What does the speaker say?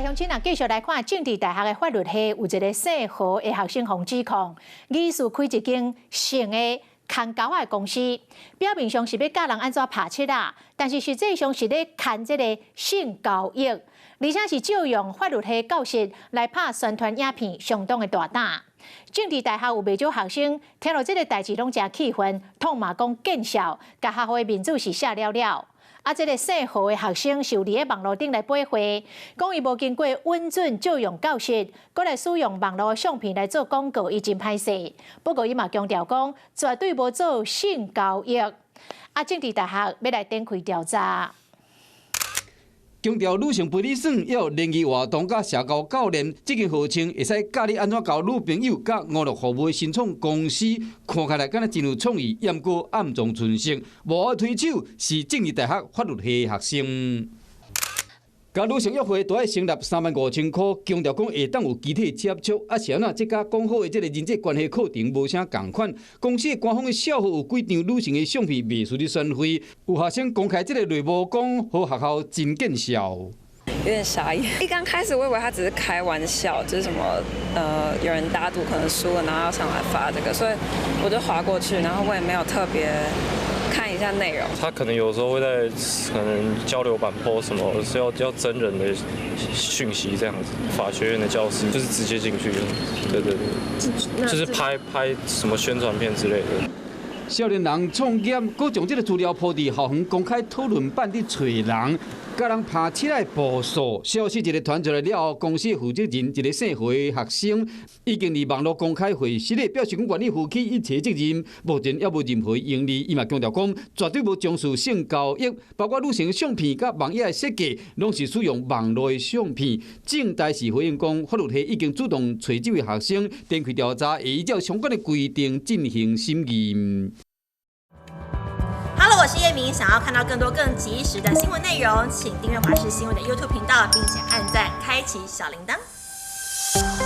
來，鄉親啊，繼續來看政治大學的法律系有一个姓何的學生予指控，疑似開一間性的牽猴仔的公司，表面上是欲教人按怎拍七仔，但是實際上是咧牽這个性交易，而且是借用法律系教室來拍宣傳影片，相當的大膽。政治大學有袂少學生聽著這个代誌攏誠氣憤，痛罵講見笑，共學校的面子是卸了了。啊，這个姓何的學生是有佇咧網路頂來駁話，講伊無經過允准借用教室，閣來使用網路相片來做廣告，伊真歹勢。不過伊嘛強調講，絕對無做性交易。啊，政治大學欲來展開調查。強調女性陪你耍，猶有聯誼活動佮社交教練，這間號稱會使教你按怎交女朋友佮娛樂服務的新創公司，看起來敢若真有創意，毋過暗藏春色。幕後推手是政治大學法律系學生。佮女性約會都愛成立35,000箍，強調講會當有肢體接觸，啊是按怎？這佮講好的這个人際關係課程無啥仝款。公司官方的校號有幾張女性的相片袂輸咧宣揮，有學生公開這个內幕，講予學校真見笑。有點傻眼。一剛開始我以為他只是開玩笑，就是什麼有人打賭可能輸了，然後要上來發這個，所以我就劃過去，然後我也沒有特別看一下內容。他可能有時候會在可能交流版 po 什麼是要徵人的訊息這樣子。法學院的教室就是直接進去，對對對，就是拍拍什麼宣傳片之類的。少年人創業，閣將這个資料鋪佇校園公開討論版佇揣人，共人拍七仔的步數。消息一个傳出來了後，公司負責人一个姓何的學生，已經佇網路公開回釋咧，表示講願意負起一切責任，目前猶無任何盈利。伊嘛強調講，絕對無從事性交易，包括女性相片佮網頁的設計，攏是使用網路的相片。政大是回應講，法律系已經主動揣這位學生展開調查，會依照相關的規定進行審議。 Hello，我是葉明，想要看到更多更及時的新聞內容，請訂閱華視新聞的 YouTube 頻道，並且按讚，開啟小鈴鐺。